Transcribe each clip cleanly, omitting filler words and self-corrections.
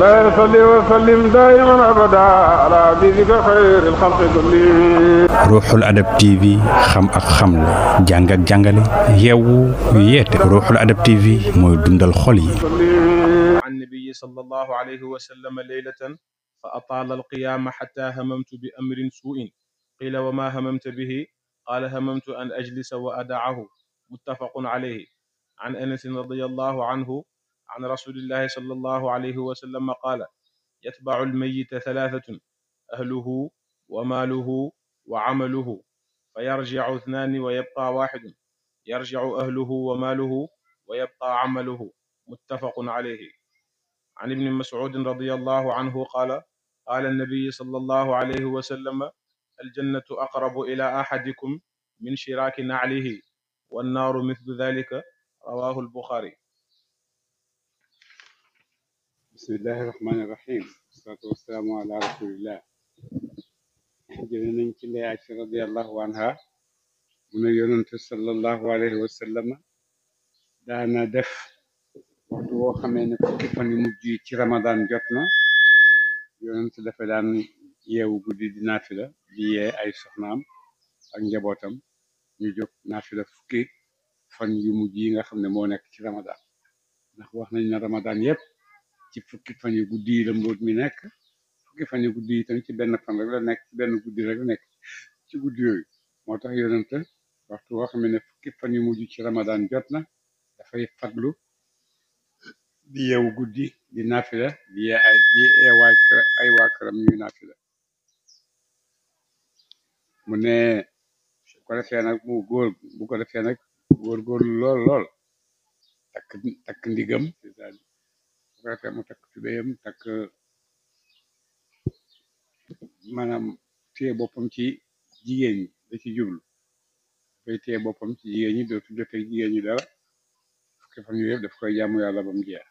لا يصلي وسلم دائما أبدا على حبيبك خير الخلق كلهم. Ruuxul Adab TV xam ak xamle jàng ak jàngale yeewu yeete Ruuxul Adab TV mooy dundal xol yi. عن النبي صلى الله عليه وسلم ليلة فأطال القيام حتى هممت بأمر سوء قيل وما هممت به قال هممت أن أجلس وأدعه متفق عليه. عن أنس رضي الله عنه عن رسول الله صلى الله عليه وسلم قال يتبع الميت ثلاثة أهله وماله وعمله فيرجع اثنان ويبقى واحد يرجع أهله وماله ويبقى عمله متفق عليه. عن ابن مسعود رضي الله عنه قال قال النبي صلى الله عليه وسلم الجنة أقرب إلى أحدكم من شراك نعله والنار مثل ذلك رواه البخاري. بسم الله الرحمن الرحيم والصلاة والسلام على رسول الله. jëlee nañ ci Ndey Aysa radiyallahu anha mu ne yonent sallallahu alayhi wa sallam daana def waxtu woo xamee ne fukki fan yu mujj yi ci Ramadan jot na yonent dafa daan yeewu guddi di naafila di yee ay soxnaam ak njabootam ñu jóg naafila fukki fan yu mujj yi nga xam ne moo nekk ci Ramadan ndax wax nañ ne Ramadan yépp ci fukki fan yu guddi yi la mbóot mi nekk fukki fan yu guddi yi tam ci benn fan rek la nekk ci benn guddi rek la nekk ci guddi yooyu moo tax yonent waxtu woo xam ne fukki fan yu mujj ci Ramadan jot na dafay fadlu di yeewu guddi di naafila di yee ay waa këram ñuy naafila mu ne su ko defee nag bu ko defee nag góorgóorlu lool lool takk ndigam bu ko defee mu takk tubéyam takk maanaam téye boppam ci jigéen ñi da ci jublu dafay téye boppam ci jigéen ñi dootu jotee jigéen ñi dara fukki fan yooyu yëpp daf koy jaamu yàlla ba mu jeex.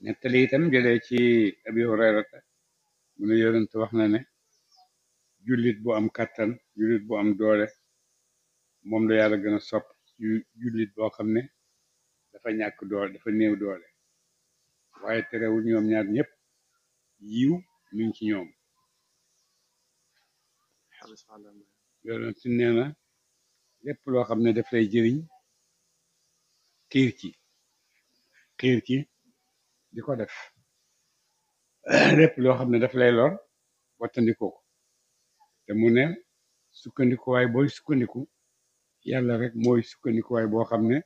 nettali itam jëlee ci Abi Hurayrata mu ne yonent wax na ne jullit bu am kàttan jullit bu am doole moom la yàlla gën a sopp jullit boo xam ne dafa ñàkk doole dafa néew doole waaye terewul ñoom ñaar ñëpp yiw mi ngi ci ñoom. yonent nee na lépp loo xam ne daf lay jëriñ xiir ci di ko def lépp loo xam ne daf lay lor wattandikoo ko te mu ne sukkandikuwaay booy sukkandiku yàlla rek mooy sukkandikuwaay boo xam ne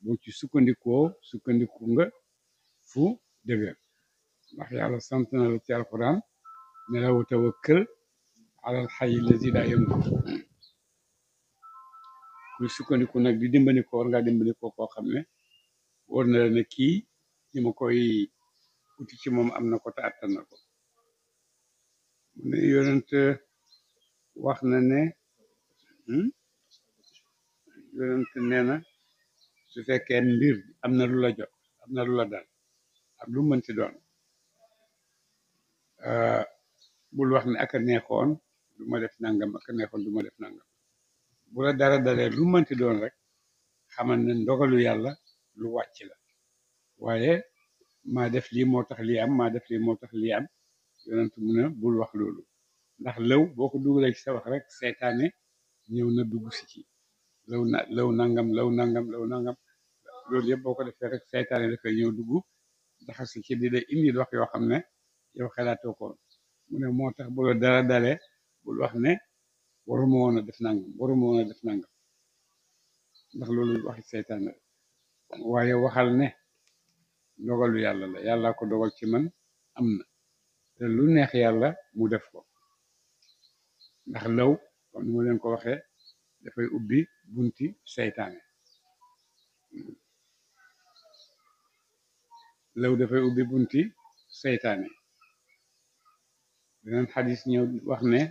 boo ci sukkandiku nga fu dëgër ndax yàlla sant na la ci alquran ne la wa tawakkal alal hayyi lazi laa yamut kuy sukkandiku nag di dimbandikoo war ngaa dimbandikoo koo xam ne wóor na la ne kii ñi ma koy uti ci moom am na ko te attan na ko. mu ne yonent wax na ne yonent nee na su fekkee mbir am na lu la jot am na lu la dal ak lu mënti doon bul wax ne aka neexoon du ma def nangam aka neexoon du ma def nangam bu la dara dalee lu mënti doon rek xamal ne ndogalu yàlla lu wàcc la waaye maa def lii moo tax lii am maa def lii moo tax lii am yonent mu ne bul wax loolu ndax lëw boo ko dugalee ci sa wax rek seytaane ñëw na dugg si ci law nangam loolu yëpp boo ko defee rek seytaane dafay ñëw dugg daxasi ci di la indi wax yoo xam ne yow xelaatoo ko mu ne moo tax bu la dara dalee bul wax ne waruma woon a def nangam ndax loolu waxi seytaane waaye waxal ne dogalu yàlla la yàlla ko dogal ci man am na te lu neex yàlla mu def ko ndax law comme ni ma leen ko waxee dafay ubbi bunti seytaane beneen xadis ñëw wax ne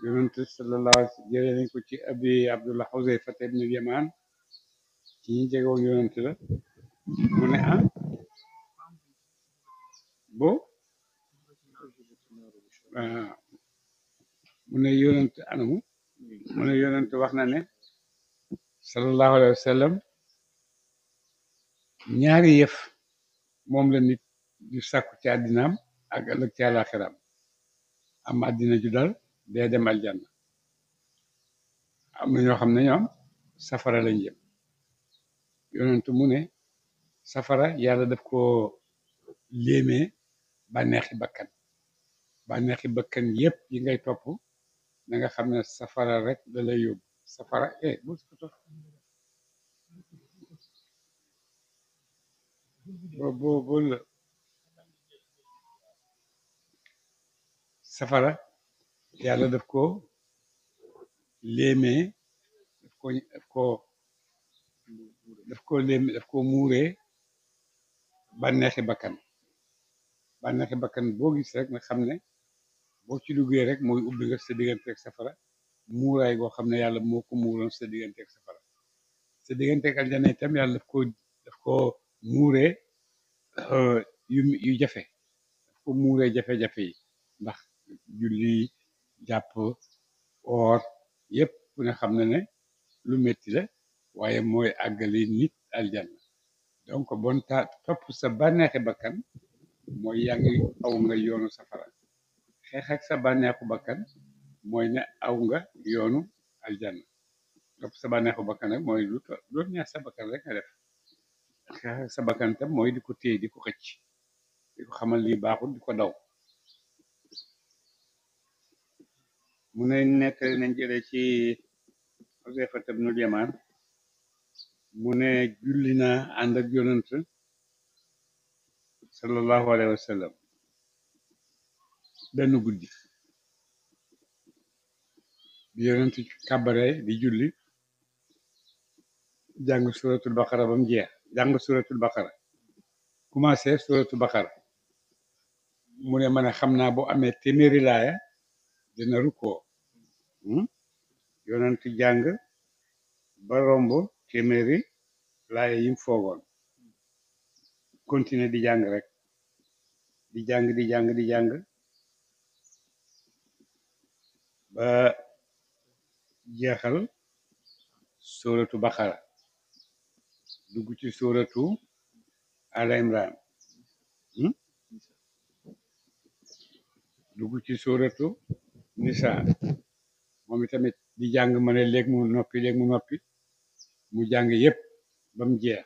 yonent sallallahu alayhi wa sallam jëlee nañ ko ci abi abdullah Xuzayfa ibn Yamaan ci ñi jegoon yonent la mu ne mu ne yonent anamu mu ne yonent wax na ne sallallahu alayhi wa sallam ñaari yëf moom la nit di sàkku ci àddinaam ak ëllëg ci àllaaxiraam am àddina ju dal dee dem aljanna am na ñoo xam ne ñoom safara lañ jëm yonentu mu ne safara yàlla daf ko léemee bànneexi bakkan yépp yi ngay topp na nga xam ne safara rek da lay yóbbu safara bul ko topp bul safara yàlla daf ko léemee daf ko muuree bànneexi bakkan boo gis rek nga xam ne boo ci duggee rek mooy ubbi nga sa digganteeg safara muuraay goo xam ne yàlla moo ko muuroon sa digganteeg safara sa digganteeg aljana itam yàlla daf ko muuree yu jafe daf ko muuree jafe-jafe yi ndax julli jàpp oor yépp ku ne xam ne lu metti la waaye mooy àggali nit aljanna donc bon topp sa bànneexi bakkan mooy yaa ngi aw nga yoonu safara xeex ak sa bànneexu bakkan mooy ne aw nga yoonu aljanna topp sa bànneexu bakkan nag mooy lu neex sa bakkan rek nga def xeex ak sa bakkan tam mooy di ko téye di ko xëcc di ko xamal lii baaxul di ko daw mu ne nekk nañ jëlee ci Xuzayfa ibnul Yamaan mu ne julli naa ànd ak yonent sallallahu alayhi wa sallam benn guddi bi yonent kàbbare di julli jàng suratul baqara ba mu jeex jàng suratul baqara commencé suratul baqara mu ne man a xam naa boo amee téeméeri laaya dina rukkoo yonent jàng ba romb téeméeri laaya yim foogoon continuer di jàng rek di jàng ba jeexal suratu baqara dugg ci suratu ala imran dugg ci suratu nisa moom itamit di jàng ma ne léegi mu noppi mu jàng yépp ba mu jeex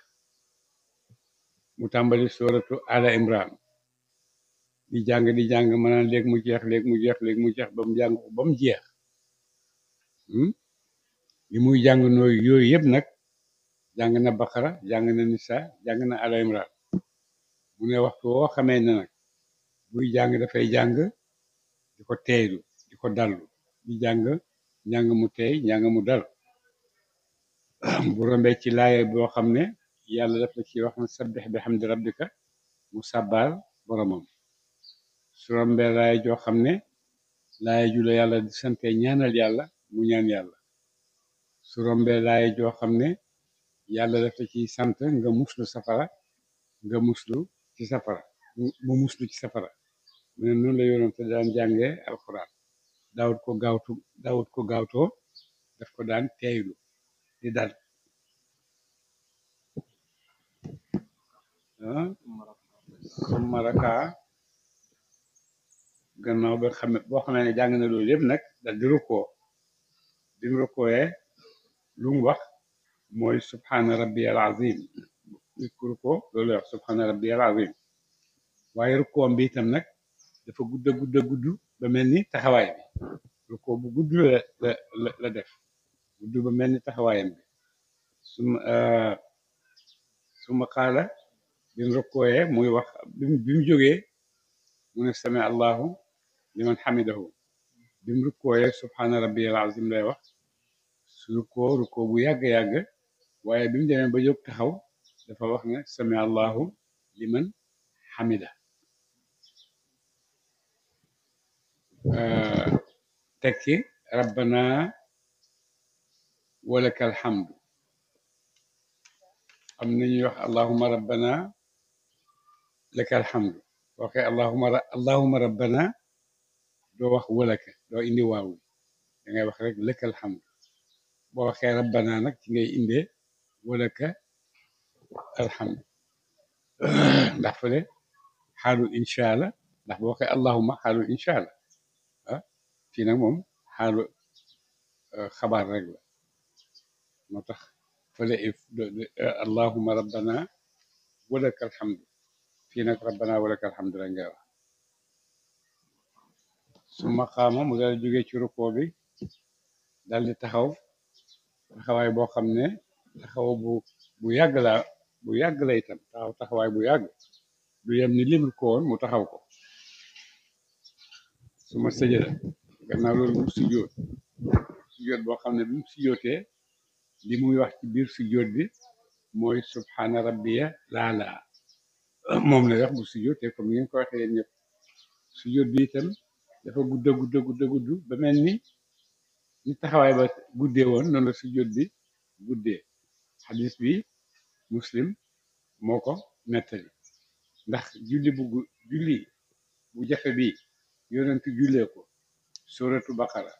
mu tàmbali suratu ala imran di jàng ma naan léegi mu jeex ba mu jàng ba mu jeex li muy jàng nooyu yooyu yëpp nag jàng na baqara jàng na nisa jàng na ala imran mu ne waxtu woo xamee ne nag buy jàng dafay jàng di ko teeylu di ko dallu di jàng njàng mu teey njàng mu dal bu rombee ci laaya boo xam ne yàlla daf la ci wax na sabbih bi hamdi rabbika mu sàbbaal boromam su rombee laaya joo xam ne laaya ju la yàlla di sante ñaanal yàlla mu ñaan yàlla su rombee laaya joo xam ne yàlla daf la ciy sant nga muslu safara nga muslu ci safara mu muslu ci safara mu ne noonu la yonent daan jàngee alxuraan daawut ko gaawtoo daf ko daan teeylu di dal summa rakaa gannaaw ba boo xamee ne jàng na loolu yëpp nag dal di rukkoo bi mu rukkooyee lu mu wax mooy subhaana rabbiyal azim nit ku rukkoo loolu wax subhaana rabbiyal azim waaye rukkoom bi itam nag dafa gudd ba mel ni taxawaay bi rukkoo bu gudd la def gudd ba mel ni taxawaayam bi suma xaala bi mu rukkooyee muy wax bi mu jógee mu ne sami allahu liman xamidahu bi mu rukkooyee subhaana rabbiyal azim lay wax su rukkoo bu yàgg waaye bi mu demee ba jóg taxaw dafa wax ne sami allahu liman xamida tekki rabbana walakal hamdu am nañuy wax allahuma rabbana lakal hamdu waxee allahuma rabbana doo wax walaka doo indi waaw da ngay wax rek lakal hamdu boo waxee rabbana nag ci ngay indee walaka alhamdu ndax fële xaalu insha allah ndax boo waxee allahumma xaalu insha allah ah fii nag moom xaalu xabaar rek la moo tax fële allahumma rabbana walaka alhamdu fii nag rabbana walaka alhamdu rek ngay wax su maqaama mu daal jógee ci rukkoo bi daal di taxaw taxawaay boo xam ne taxaw bu yàgg la bu yàgg la itam taxawaay bu yàgg du yem ni lim ko woon mu taxaw ko su ma sëjada gannaaw loolu mu sujjóot sujjóot boo xam ne bi mu sujjóotee li muy wax ci biir sujjóot bi mooy subhaana rabbiya laala moom la wax bu sujjóotee comme ngeen ko waxee yéen ñëpp sujjóot bi itam dafa gudd ba mel ni taxawaay ba guddee woon noonu la sujjóot bi guddee xadis bi muslim moo ko nettali ndax julli bu jafe bi yonentu jullee ko suratu baqara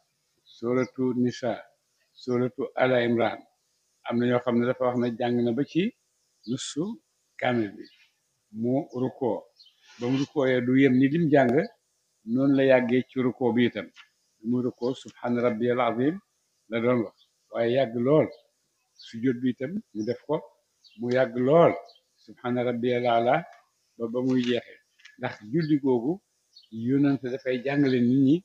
suratu nisa suratu ala imran am na ñoo xam ne dafa wax ne jàng na ba ci nusu kaamil bi mu rukkoo ba mu rukkooyee du yem ni lim jàng noonu la yàggee ci rukkoo bi itam mu rukkoo subhaana rabbiyal azim la doon wax waaye yàgg lool sujjóot bi itam mu def ko mu yàgg lool subhaana rabbiyal ala ba muy jeexee ndax julli googu yonent dafay jàngale nit ñi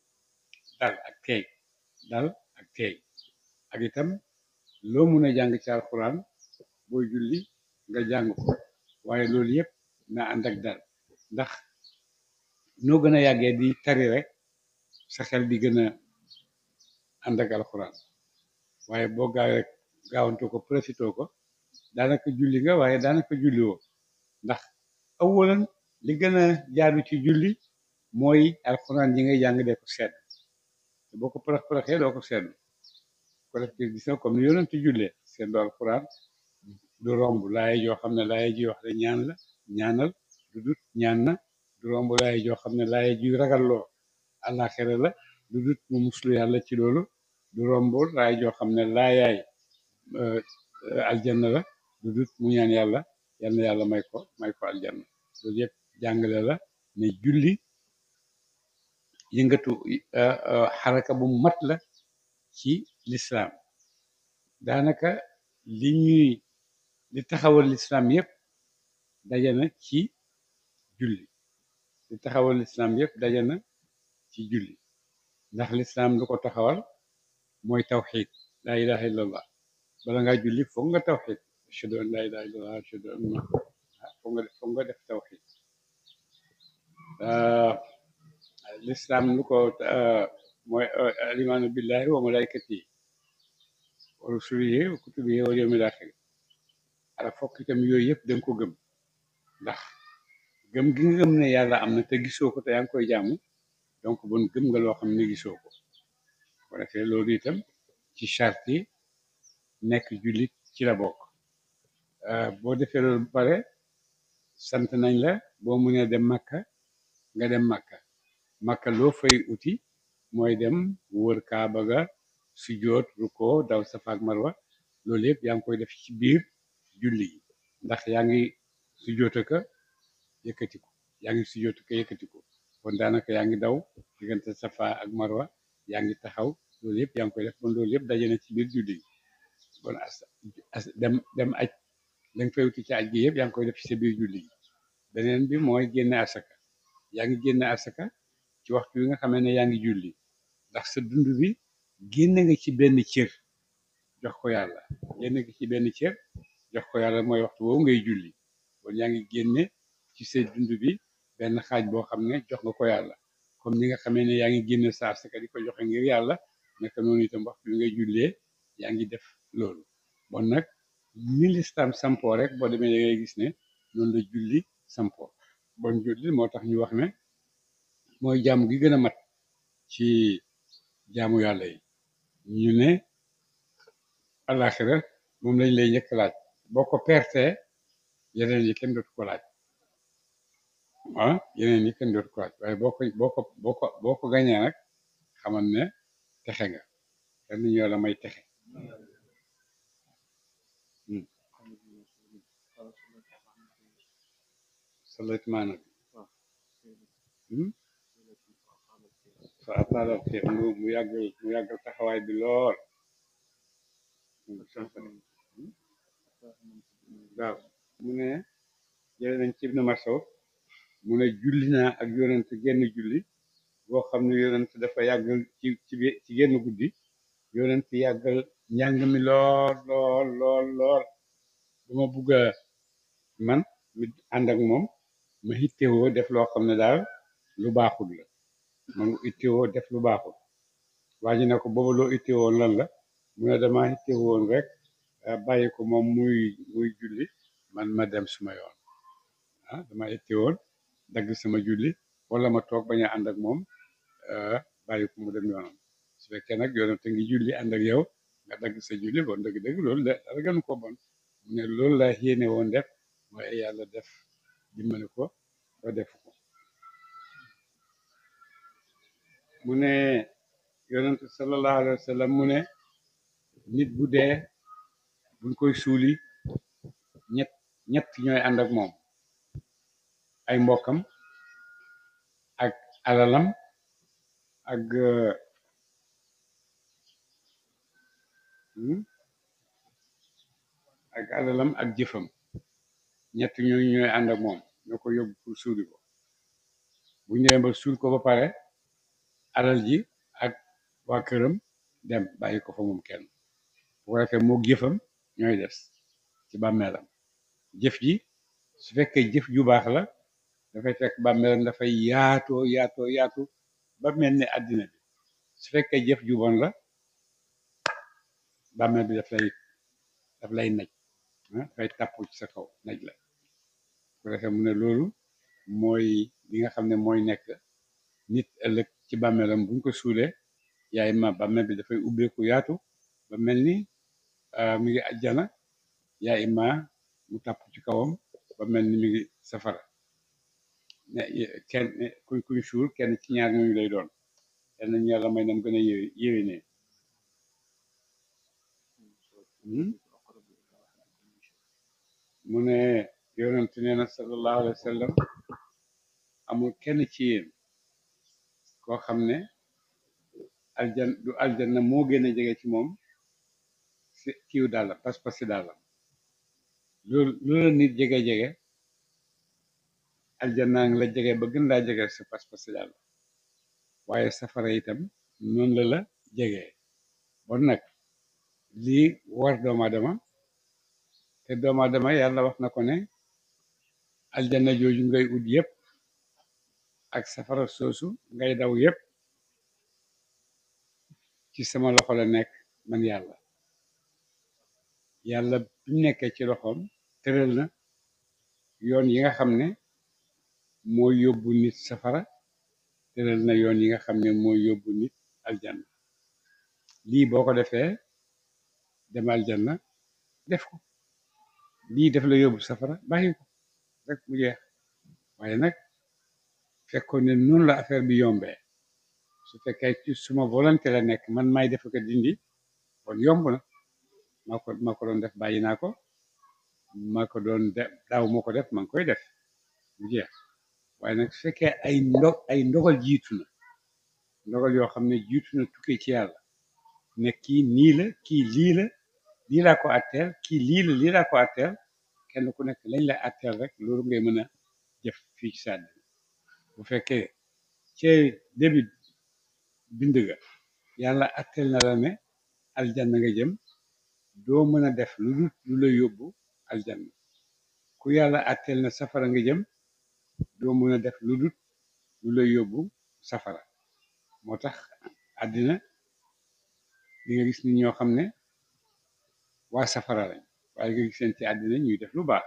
dal ak teey ak itam loo mun a jàng ci alxuraan booy julli nga jàng ko waaye loolu yëpp na ànd ak dal ndax noo gën a yàggee di tari rek sa xel di gën a ànd ak alxuraan waaye boo gaawantu ko profitoo ko daanaka julli nga waaye daanaka julli woo ndax awalan li gën a jaadu ci julli mooy alxuraan ji ngay jàng dee ko sedd te boo ko paraxee doo ko sedd ko def gis na comme ni yonent jullee seddu alxuraan du romb laaye joo xam ne laaye ji wax de ñaanal du dut ñaan na du romb laaye joo xam ne laaye ji ragalloo àllaaxira la du dut mu muslu yàlla ci loolu du romb laaye joo xam ne laayaay aljanna la du dut mu ñaan yàlla yal na yàlla may ko aljanna loolu yëpp jàngale la ne julli yëngatu xaraka bu mat la ci lislaam daanaka li taxawal lislaam yëpp dajana ci julli li taxawal lislaam yëpp dajana ci julli ndax lislaam lu ko taxawal mooy tawxiid laa ilaha illallah bala ngaa julli foog nga tawxiid ashhadu an laa ilaha illallah ashhadu anna foog nga def tawxiid lislaam lu ko mooy alimaanu billahi wa malaikati wa rusulihi wa kutubihi wal yawmil axir ala fokk itam yooyu yëpp danga ko gëm ndax gëm gi nga gëm ne yàlla am na te gisoo ko te yaa ngi koy jaamu donc bon gëm nga loo xam ne gisoo ko bu defee loolu itam ci charte yi nekk jullit ci la bokk boo defee loolu ba pare sant nañ la boo mënee dem Makka nga dem Makka loo fay uti mooy dem wër Kaaba ga sujjóot rukkoo daw Safa ak Marwa loolu yëpp yaa ngi koy def ci biir julli yi ndax yaa ngi sujjóot ka yëkkatiku yaa ngi sujjóot ka yëkkatiku kon daanaka yaa ngi daw diggante Safa ak Marwa yaa ngi taxaw loolu yëpp yaa ngi koy def kon loolu yëpp daje na ci biir julli yi kon dem aj la nga fay wuti ci aj gi yëpp yaa ngi koy def ci sa biir julli yi beneen bi mooy génne asaka yaa ngi génne asaka ci waxtu wi nga xamee ne yaa ngi julli ndax sa dund bi génne nga ci benn cër jox ko yàlla génne nga ci benn cër jox ko yàlla mooy waxtu woowu ngay julli kon yaa ngi génne ci sa dund bi benn xaaj boo xam ne jox nga ko yàlla comme ni nga xamee ne yaa ngi génne sa asaka di ko joxe ngir yàlla naka noonu itam waxtu wi ngay jullee yaa ngi def loolu bon nag ni lislaam sampoo rek boo demee da ngay gis ne noonu la julli sampoo bon julli moo tax ñu wax ne mooy jaamu gi gën a mat ci jaamu yàlla yi ñu ne alaxira moom lañ lay njëkk laaj boo ko pertee yeneen yi kenn dootu ko laaj yeneen yi kenn dootu ko laaj waaye boo ko gañee nag xamal ne texe nga kenn ñoo la may texe sallat maana bi fa ataalal xeer mu yàggal taxawaay bi lool waaw mu ne jële nañ ci Ibnu Mas'ud mu ne julli naa ak yonent genn julli boo xam ne yonent dafa yàggal ci genn guddi yonent yàggal njàng mi lool lool lool lool dama bugg a man mi ànd ak moom ma ittewoo def loo xam ne daal lu baaxul la man ittewoo def lu baaxul waa ji ne ko booba loo ittewoon lan la mu ne dama ittewoon rek bàyyi ko moom muy julli man ma dem suma yoon dama ittewoon dagg sama julli wala ma toog bañ a ànd ak moom bàyyi ko mu dem yoonam su fekkee nag yoonam te ngi julli ànd ak yow nga dagg sa julli bon dëgg-dëgg loolu de dara gënu ko bon mu ne loolu laa yéene woon def mooy yàlla def dimbali ko ba def ko mu ne yonent sallallahu alayhi wa sallam mu ne nit bu dee buñ koy suuli ñett ñooy ànd ak moom ay mbokkam ak alalam ak alalam ak jëfam ñett ñooñu ñooy ànd ak moom ñoo ko yóbbu pour suuli ko bu ñu demee ba suul ko ba pare alal ji ak waa këram dem bàyyi ko fa moom kenn bu ko defee moo jëfam ñooy des ci bàmmeelam jëf ji su fekkee jëf ju baax la dafay fekk bàmmeelam dafay yaatu ba mel ni àddina bi su fekkee jëf ju bon la bàmmeel bi daf lay naj dafay tàpp ci sa kaw naj la bu ko defee mu ne loolu mooy li nga xam ne mooy nekk nit ëllëg ci bàmmeelam buñ ko suulee yaay ma bàmmeel bi dafay ubbeeku yaatu ba mel ni mi ngi ajjana yaay ma mu tàpp ci kawam ba mel ni mi ngi safara ne kenn kuñ suul kenn ci ñaar ñooñu lay doon yal nañu yàlla may nam gën a yéwénee mu ne yonent nee na sallallahu alayhi wa sallam amul kenn ci yéen koo xam ne aljanna moo gën a jege ci moom si kiiw dàllam pas-pas si dàllam loolu la nit jege aljanna ngi la jege ba gën laa jege sa pas-pas si dàllam waaye safara itam noonu la jege bon nag lii war doomaadama te doomaadama yàlla wax na ko ne aljanna jooju ngay ut yépp ak safara soosu ngay daw yépp ci sama loxo la nekk man yàlla bi mu nekkee ci loxoom tëral na yoon yi nga xam ne mooy yóbbu nit safara tëral na yoon yi nga xam ne mooy yóbbu nit aljanna lii boo ko defee dem aljanna def ko lii def la yóbbu safara bàyyi ko rek mu jeex waaye nag fekkoon ne noonu la affaire bi yombee su fekkee ci suma volonté la nekk man maay def ko dindi kon yomb na maa ko doon def bàyyi naa ko maa ko doon def daaw moo ko def maa ngi koy def mu jeex waaye nag su fekkee ay ndogal jiitu na ndogal yoo xam ne jiitu na tukkee ci yàlla ne kii nii la kii lii laa ko atteel kii lii laa ko atteel kenn ku nekk lañ la atteel rek loolu ngay mën a jëf fii ci sàdd bu fekkee ci début bind ga yàlla atteel na la ne aljanna nga jëm doo mën a def lu la yóbbu aljanna ku yàlla atteel na safara nga jëm doo mën a def lu la yóbbu safara moo tax àddina di nga gis nit ñoo xam ne waa safara lañ waaye nga gis leen ci àddina ñuy def lu baax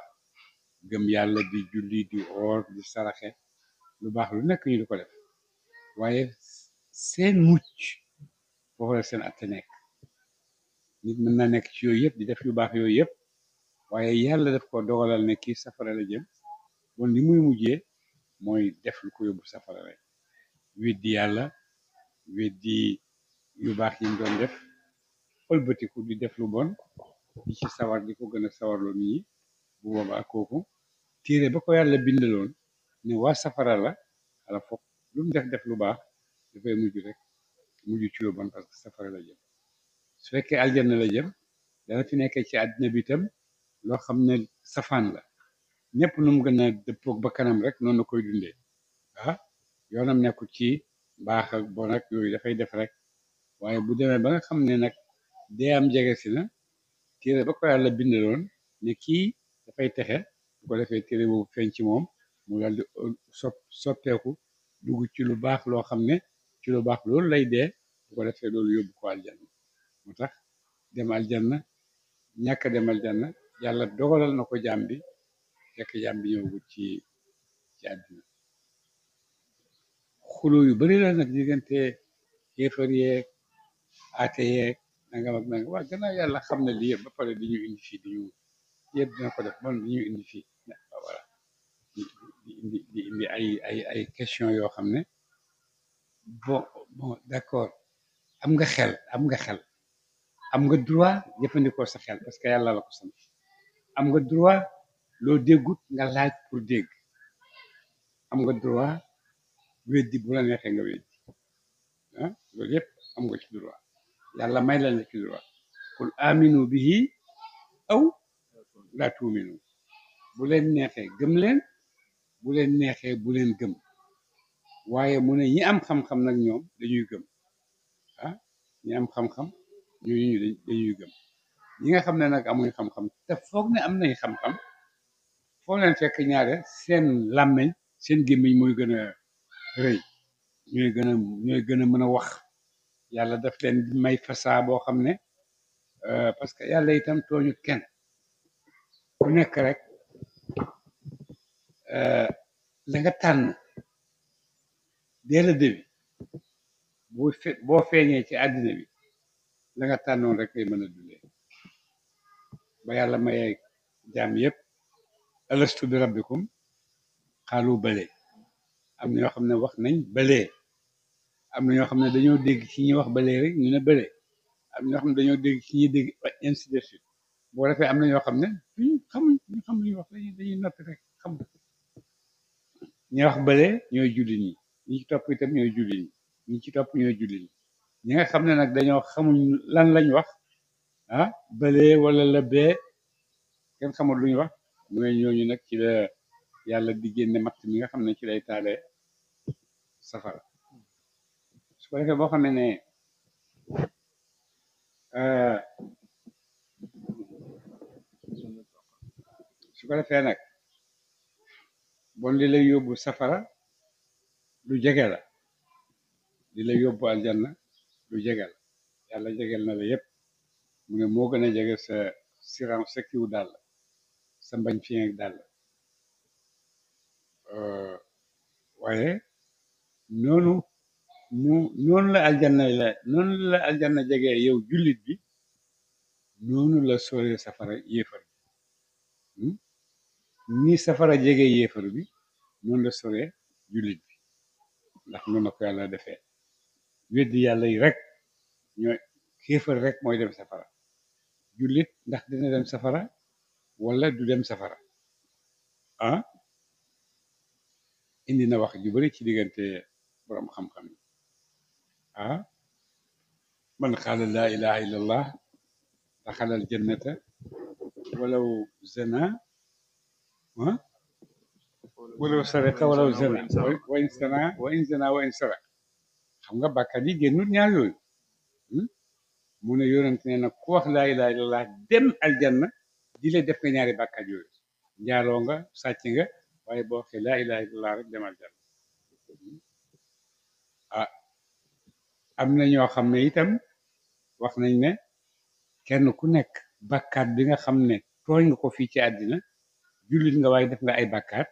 gëm yàlla di julli di oor di saraxe lu baax lu nekk ñu di ko def waaye seen mucc foofu la seen atte nekk nit mën na nekk ci yooyu yëpp di def yu baax yooyu yëpp waaye yàlla daf ko dogalal ne kii safara la jëm bon li muy mujjee mooy def lu ko yóbbu safara rek weddi yàlla weddi yu baax yi mu doon def ëlbatiku di def lu bon di ci sawar di ko gën a sawarloo nit ñi bu boobaa kooku téere ba ko yàlla bindaloon ne waa safara la ala foog lu mu def lu baax dafay mujj ci lu bon parce que safara la jëm su fekkee aljanna la jëm dana fi nekkee ci àddina bi itam loo xam ne safaan la ñëpp nu mu gën a dëppoog ba kanam rek noonu la koy dundee ah yoonam nekku ci baax ak bon ak yooyu dafay def rek waaye bu demee ba nga xam ne nag dee am jege si na téere ba ko yàlla bindaloon ne kii dafay texe bu ko defee téere boobu feeñ ci moom mu daal di soppeeku dugg ci lu baax loo xam ne ci lu baax loolu lay dee bu ko defee loolu yóbbu ko aljanna moo tax dem aljanna ñàkk a dem aljanna yàlla dogalal na ko jaam bi fekk jaam bi ñëwagul ci àddina xuloo yu bari la nag diggante kéefar yeeg aate yeeg nangam ak nangam waaw gannaaw yàlla xam na lii yëpp ba pare di ñu indi fii di ñu yëpp dina ko def bon di ñu indi fii voilà di indi ay question yoo xam ne bon d'accord am nga xel am nga droit jëfandikoo sa xel parce que yàlla la ko sant am nga droit loo déggut nga laaj pour dégg am nga droit weddi bu la neexee nga weddi ah loolu yëpp am nga ci droit yàlla may la ci droit qul aminu bihi aw laa tuuminu bu leen neexee gëm leen bu leen neexee bu leen gëm waaye mu ne ñi am xam-xam nag ñoom dañuy gëm ah ñi am xam-xam ñooñu dañuy gëm ñi nga xam ne nag amuñ xam-xam te foog ne am nañ xam-xam foo leen fekk ñaare seen làmmeñ seen gémmiñ mooy gën a rëy ñooy gën a mën a wax yàlla daf leen may fasaa boo xam ne parce que yàlla itam tooñu kenn ku nekk rek la nga tànn dès le début boo feeñee ci àddina bi la nga tànnoon rek lay mën a dundee ba yàlla mayee jaam yépp alastu bi rabbikum xaalu bale am na ñoo xam ne wax nañ balee am na ñoo xam ne dañoo dégg ci ñi wax balee rek ñu ne balee am na ñoo xam ne dañoo dégg ci ñi dégg ainsi de suite boo defee am na ñoo xam ne ñu xam lu ñuy wax dañuy noppi rek xam ñi wax balee ñooy julli ñi ñi ci topp itam ñooy julli ñi ci topp ñooy julli ñi nga xam ne nag dañoo xamuñ lan lañ wax ah balee wala la bee kenn xamul lu ñu wax mooy ñooñu nag ci la yàlla di génne matt mi nga xam ne ci lay taalee safara su ko defee boo xam ne su ko defee nag bon li lay yóbbu safara lu jege la li lay yóbbu aljanna lu jege la yàlla jegel na la yépp mu ne moo gën a jege sa siram sa kiw dàll sa mbañ fi ak dàll waaye noonu la aljanna jege yow jullit bi noonu la sore safara yéefar bi ni safara jege yéefar bi noonu la sore jullit bi ndax noonu la ko yàlla defee weddi yàlla yi rek ñooy kéefar rek mooy dem safara jullit ndax dina dem safara wala du dem safara ah indi na wax ju bari ci diggante borom xam-xam yi ah man qaala laa ilaha illallah daxalal jannata walaw zana walaw saraqa walaw zana wa in zana wa in saraqa xam nga bàkkaat yi génnul ñaar yooyu mu ne yonent ne nag ku wax laa ilaha illallah dem aljanna di la def nga ñaari bàkkaat yooyu njaaloo nga sàcc nga waaye boo waxee laa ilaha illallah rek dem aljanna ah am na ñoo xam ne itam wax nañ ne kenn ku nekk bàkkaat bi nga xam ne tooñ nga ko fii ci àddina jullit nga waaye def nga ay bàkkaat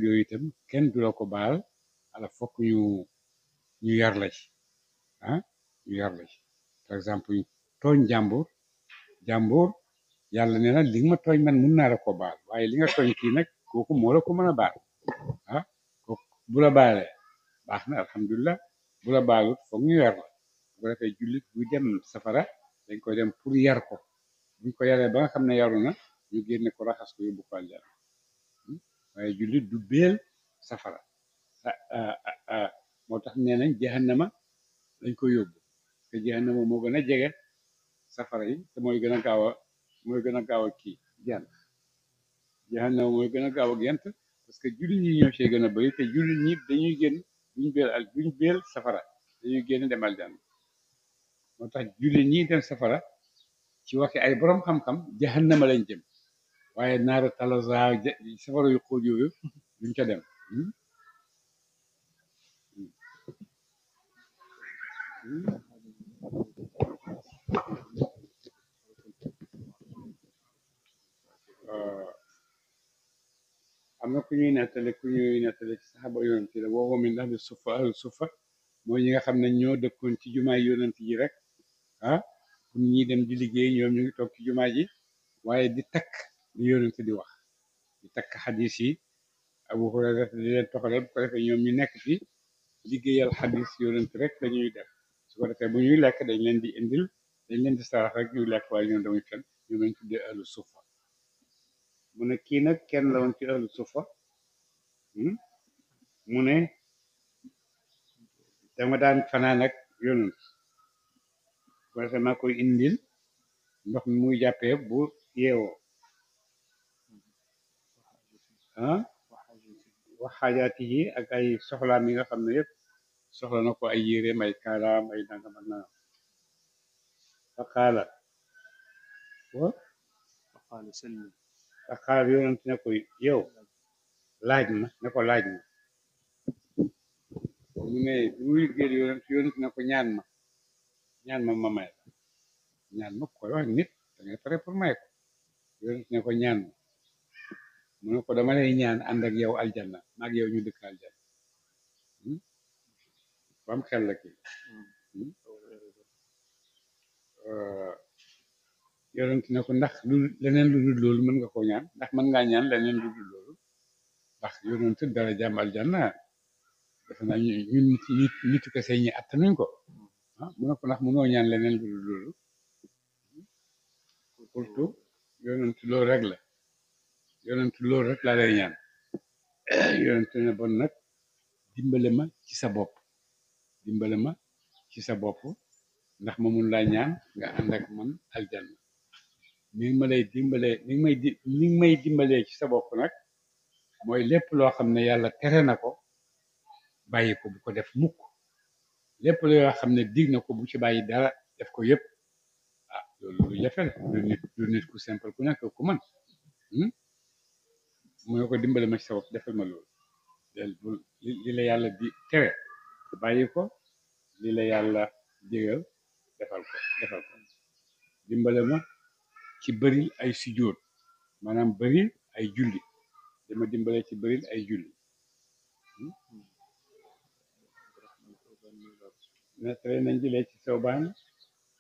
yooyu itam kenn du la ko baal ala fokk ñu yar la ci ñu yar la ci par exemple tooñ jàmbur yàlla nee na li nga ma tooñ man mun naa la ko baal waaye li nga tooñ kii nag kooku moo la ko mën a baal kooku bu la baalee baax na alhamdulilah bu la baalut foog ñu yar la bu ko defee jullit buy dem safara dañ koy dem pour yar ko buñ ko yaree ba nga xam ne yaru na ñu génne ko raxas ko yóbbu ko aljana waaye jullit du béel safara moo tax nee nañ jahannama lañ ko yóbbu te jahannama moo gën a jege safara yi te mooy gën a gaaw a kii gent jahannama mooy gën a gaaw a gent parce que jullit ñi ñoo see gën a bëri te jullit ñi dañuy génn duñ beel safara dañuy génn dem aljanna moo tax jullit ñi dem safara ci waxi ay borom xam-xam jahannama lañ jëm waaye naaru talaza safara yu xóot yooyu duñ ca dem am na ku ñuy nettali ci saxaaba yonent yi la woowa min ahli suffa ahli suffa mooy ñi nga xam ne ñoo dëkkoon ci jumaay yonent ji rek pour ñi dem di liggéey ñoom ñu ngi toog ci jumaa ji waaye di takk li yonent di wax di takk xadis yi Abu Hurayra di leen toxalal bu ko defee ñoom ñu nekk fi liggéeyal xadis yonent rek lañuy def su ko defee bu ñuy lekk dañ leen di indil dañ leen di sarax rek ñuy lekk waaye ñoom damuy fen ñoom lañ tuddee ahlu suffa mu ne kii nag kenn la woon ci ahlu suffa mu ne dama daan fanaan ak yonent bu ko defee maa koy indil ndox mi muy jàppee bu yeewoo wax xaajaati yi ak ay soxlaam yi nga xam ne yëpp soxla na ko ay yéreem ay kaalaam ay nangam ak nangam fa qaala yonent ne ko yow laaj ma ne ko laaj ma mu ne bi muy génn yonent ne ko ñaan ma may la ñaan ma koy wax nit da ngay pare pour may ko yonent ne ko ñaan ma mu ne ko dama lay ñaan ànd ak yow aljanna maag yow ñu dëkk aljanna bam xel la kii yonent ne ko ndax leneen lu dul loolu mën nga ko ñaan ndax mën ngaa ñaan leneen lu dul loolu ndax yonent dara jàmm aljanna defe naa ñun nit kese ñi attanuñ ko mu ne ko ndax mënoo ñaan leneen lu dul loolu surtout yonent loolu rek la yonent loolu rek laa lay ñaan yonent ne bon nag dimbale ma ci sa bopp ndax ma mun laa ñaan nga ànd ak man aljanna ni nga may dimbalee ci sa bopp nag mooy lépp loo xam ne yàlla tere na ko bàyyi ko bu ko def mukk lépp loo xam ne dig na ko bu ci bàyyi dara def ko yépp loolu lu jafe la du nit ku simple ku nekk ku man mu ne ko dimbale ma ci sa bopp defal ma loolu li la yàlla di tere bàyyi ko li la yàlla digal defal ko dimbale ma ci bëril ay sujjóot maanaam bëril ay julli dama dimbale ci bëril ay julli nettali nañ jëlee ci Sawbaan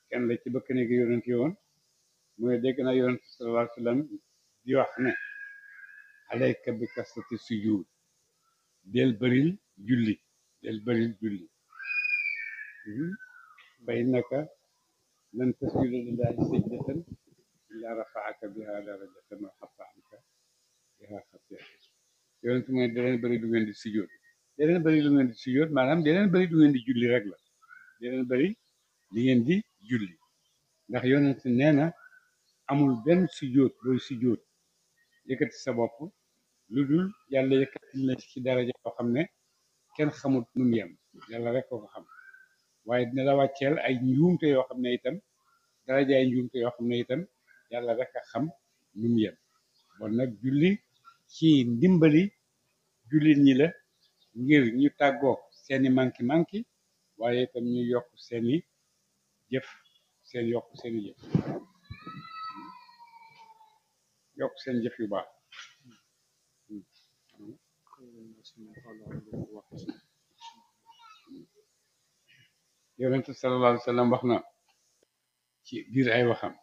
kenn la ci bëkk néegi yonent yi woon mu ne dégg naa yonent sallallahu alayhi wa sallam di wax ne alayka bi kasrati sujud del bëril julli fa innaka lan tasjuda lillahi sajdatan illa rafaaka biha darajatan wa hatta anka biha xati'atan yonent mu ne deleen bëri du ngeen di sujud maanaam deleen bëri du ngeen di julli rek la deleen bëri li ngeen di julli ndax yonent nee na amul benn sujud booy sujud yëkkati sa bopp lu dul yàlla yëkkati la ci daraja yoo xam ne kenn xamut nu mu yem yàlla rek ko xam waaye dina la wàcceel ay njuumte yoo xam ne itam daraja ay njuumte yoo xam ne itam yàlla rek a xam nu mu yem bon nag julli ci ndimbali jullit ñi la ngir ñu tàggoo seeni manki waaye itam ñu yokk seeni jëf seen jëf yu baax yonent sallallahu alayhi wa sallam wax na ci biir ay waxam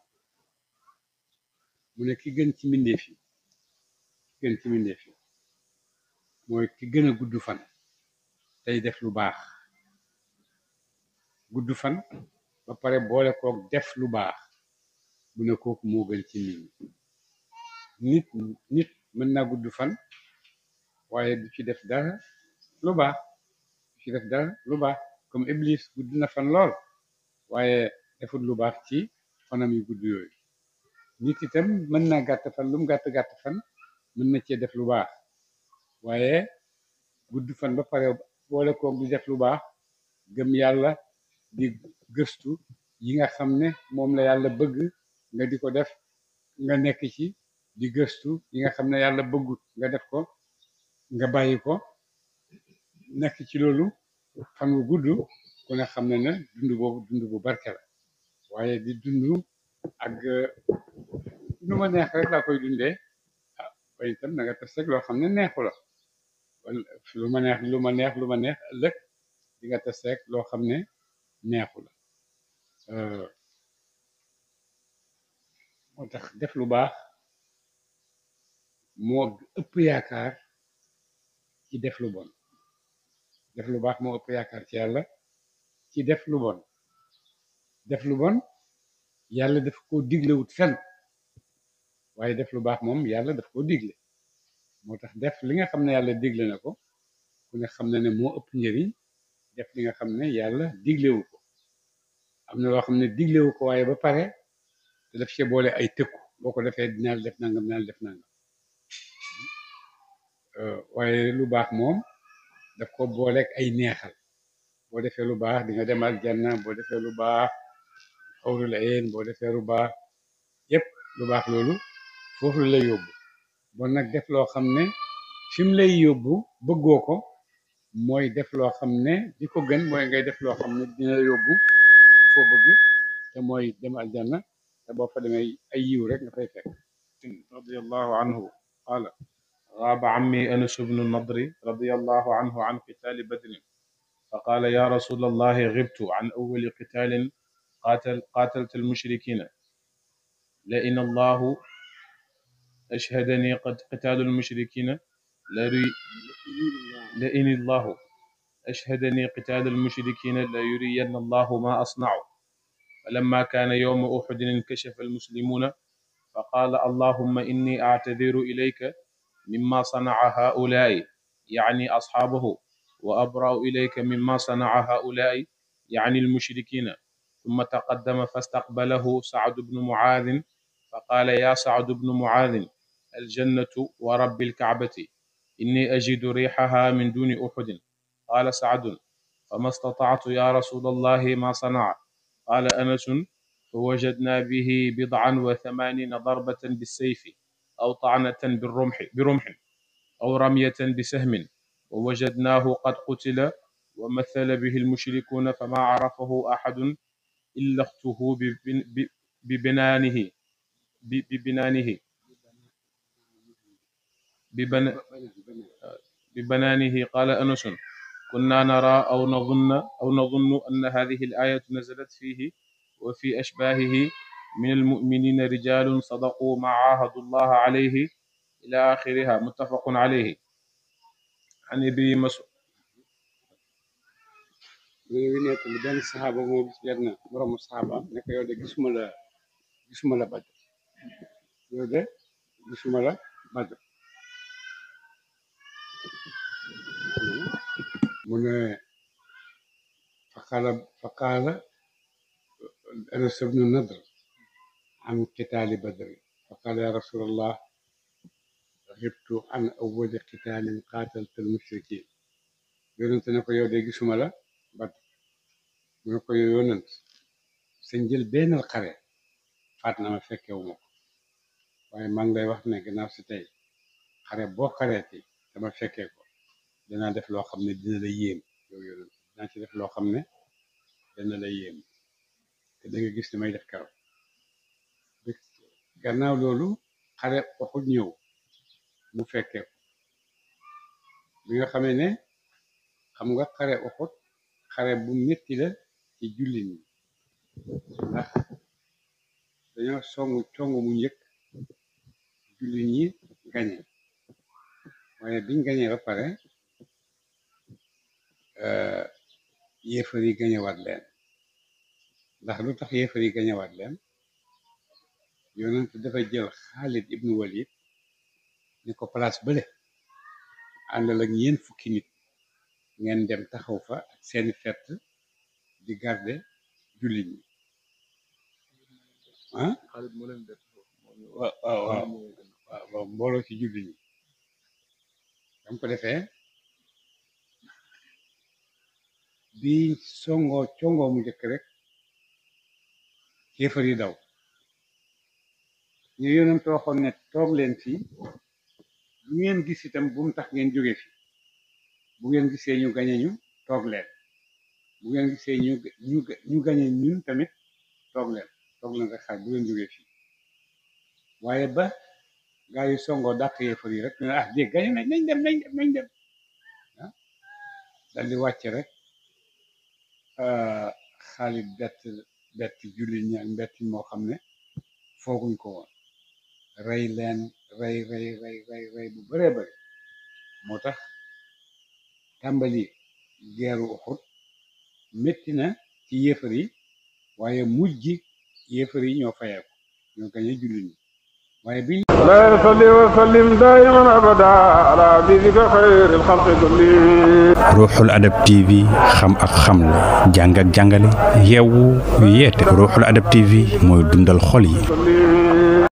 mu ne ki gën ci mbindeef yi mooy ki gën a gudd fan tey def lu baax gudd fan ba pare boole kook def lu baax mu ne kooku moo gën ci nit ñi nit mën naa gudd fan waaye du ci def dara lu baax du ci def dara lu baax comme Iblis gudd na fan lool waaye defut lu baax ci fanam yu gudd yooyu nit itam mën naa gàtt fan lu mu gàtt gàtt fan mën na cee def lu baax waaye gudd fan ba pare boole koog di def lu baax gëm yàlla di gëstu yi nga xam ne moom la yàlla bëgg nga di ko def nga nekk ci di gëstu yi nga xam ne yàlla bëggut nga def ko nga bàyyi ko nekk ci loolu fan wu gudd ku ne xam ne ne dund boobu dund bu barke la waaye di dund ak nu ma neex rek laa koy dundee ah waaye itam na nga tës rek loo xam ne neexu la lu ma neex ëllëg di nga tës rek loo xam ne neexu la moo tax def lu baax moo ëpp yaakaar ci def lu bon def lu baax moo ëpp yaakaar ci yàlla ci def lu bon def lu bon yàlla daf koo diglewut fenn waaye def lu baax moom yàlla daf koo digle moo tax def li nga xam ne yàlla digle na ko ku ne xam ne ne moo ëpp njëriñ def li nga xam ne yàlla diglewu ko am na loo xam ne diglewu ko waaye ba pare te daf ci boole ay tëkku boo ko defee dinaa def nangam dinaa def nangam waaye lu baax moom daf ko booleeg ay neexal boo defee lu baax di nga dem aljanna boo defee lu baax xawrul ayn boo defee lu baax yépp lu baax loolu foofu la lay yóbbu bon nag def loo xam ne fi mu lay yóbbu bëggoo ko mooy def loo xam ne di ko gën mooy ngay def loo xam ne dina la yóbbu foo bëgg te mooy dem aljanna te boo fa demee ay yiw rek nga fay fekk radiyallahu anhu qaala غاب عمي أنس بن النضر رضي الله عنه عن قتال بدر فقال يا رسول الله غبت عن أول قتال قاتلت المشركين لئن الله أشهدني قد قتال المشركين لئن الله أشهدني قتال المشركين ليرين الله ما أصنع فلما كان يوم أحد انكشف المسلمون فقال اللهم إني أعتذر إليك مما صنع هؤلاء يعني أصحابه وأبرأ إليك مما صنع هؤلاء يعني المشركين ثم تقدم فاستقبله سعد بن معاذ فقال يا سعد بن معاذ الجنة ورب الكعبة إني أجد ريحها من دون أحد قال سعد فما استطعت يا رسول الله ما صنع قال أنس فوجدنا به 87 ضربة بالسيف أو طعنة برمح أو رمية بسهم ووجدناه قد قتل ومثل به المشركون فما عرفه أحد إلا اخته ببنانه قال أنس كنا نرى أو نظن أن هذه الآية نزلت فيه وفي أشباهه من المؤمنين رجال صدقوا ما عاهدوا الله عليه إلى آخرها متفق عليه عن ابي مسعود nekk li benn saxaaba moo gis benn boroomu saxaaba ne ko yow de gisuma la Badr yow de gisuma la Badr mu ne faqaala Anas ibnu Nadr an qitaali Badr faqaala ya rasulallah غبت عن أول قتال قاتلت المشركين yonent ne ko yow de gisuma la Badr mu ne ko yow yonent sa njël bennal xare faat na ma fekkewu ma ko waaye maa ngi lay wax ne gannaaw si tey xare boo xareeti dama fekkee ko danaa def loo xam ne dina la yéem yow yonent dinaa ci def loo xam ne dina la yéem te da nga gis ne may def keroog gannaaw loolu xare waxut ñëw mu fekkee ko bi nga xamee ne xam nga xare Uhud xare bu metti la ci jullit ñi ndax dañoo songu mu njëkk jullit ñi gañe waaye biñ gañee ba pare yéefar yi gañewaat leen ndax lu tax yéefar yi gañewaat leen yonent dafa jël Xaalid ibnu Walid ni ko place bële àndal ak ñeent fukki nit ngeen dem taxaw fa ak seeni fett di garder jullit ñi ah waaw mbooloo ci jullit ñi dam ko defee bi congoo mu njëkk rek kéefar yi daw ñu yonent waxoon ne toog leen fii lu ngeen gis itam bu mu tax ngeen jóge fi bu ngeen gisee ñu gañe ñu toog leen bu ngeen gisee ñu gañe ñun tamit toog leen rek xaar bu ngeen jóge fii waaye ba gaa yi songoo dàq yéefar yi rek ñu ne dégg gañe nañ dem ah dal di wàcc rek Xaalid bett jullit ñi ak mbett moo xam ne fooguñ ko woon rey leen rey bu bëree bëri moo tax tàmbali geeru Uhud métti na ci yéefar yi waaye mujj gi yéefar yi ñoo fayeeku ñoo gañe jullit ñi waaye bi لا يصلي وسلم دائما ابدا على حبيبك خير الخلق كلهم. ruuxul adab TV xam ak xamle jàng ak jàngale yeewu yeete ruuxul adab TV mooy dundal xol yi.